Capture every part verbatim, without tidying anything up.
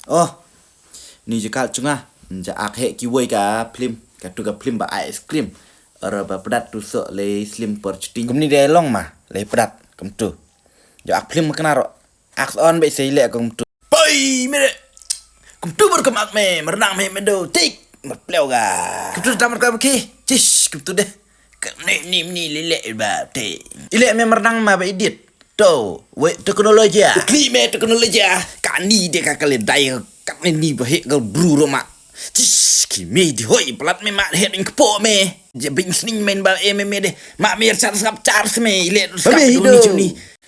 Oh, ni jaka chunga, ja ak heh kiwei ka film, katu ka film ba ice cream. Ora ba pdat tu sok lei slim por chuting. Kumni dei long ma, lei pdat, kumtu. Jo ak film ma kena ro. Ak on be sei leh kumtu. Poi, mere. Kumtu ber kem ak me, mernang me medo, tik, merpleu ga. Kumtu tamar ka beki, cis, kumtu deh. Ke ni, ni, ni, lele ba, tik. Ile me mernang ma ba edit. To, we teknologi. Kli me teknologi, kani de ka kale dai, kani ni ba he ka bru ro ma. Cis, ki me di hoi, pelat me ma he ding kepo me. Je bing sning main ba e me me de. Ma me char sap char me, ile. Ba me hido.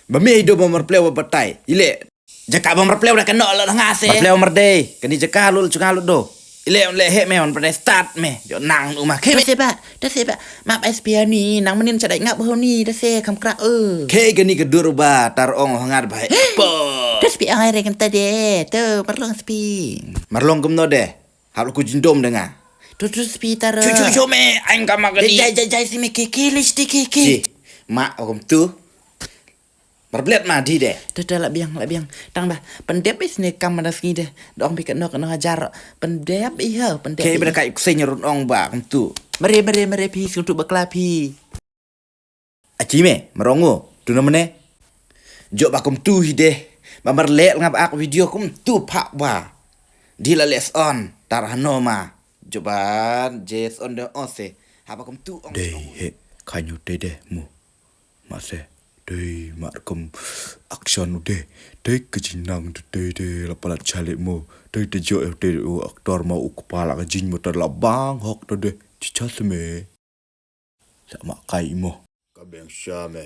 Ba me hido ba merpleu ba batai. Ile. Jaka ba merpleu da kano lo nga se. Merpleu merdei, kani jaka lu chunga lu do. Ile le he me on pernah start me. Jo nang nu ma ke. Te se ba, te se ba. Map S P ni, nang menin chadai ngap ho ni, te se kam kra e. Ke gani ke dur ba, tar ong ho ngat ba. Po. Te spi ang ai re kan tade, te merlong spi. Merlong kum no de, hap ku jindom de nga. Tu tu spi tar. Chu chu chu me, aing kama gani. Jai jai jai si me ke ke lis ti ke ke. Si, ma okom tu. Berblet ma di de. Te te la biang, la biang. Tang ba, pendep is ne kam mana sngi de. Dong bi kano kano hajar. Pendep i ha, pendep. Ke beda kai kusai nyerun ong ba, kumtu. Mere, mere, mere, pi, suntuk bakla, pi. Aci me, merongo, tu namane. Jok ba kumtu hi de. Ba merlet ngap ak video kumtu pak ba. Di la les on, tar hano ma. Jok ba, jes on de ose. Haba kumtu ong. Dei, he, kanyu te de, mu. Ma se, dei, ma kum action u de. Dei ke jingnang de, dei, dei, la palat chale mo. Dei, te jo, eh, dei, u actor ma u kepala ke jing mo, tar la bang hok de, dei. Chicha se me. Sa ma kai mo. Ka beng sha me.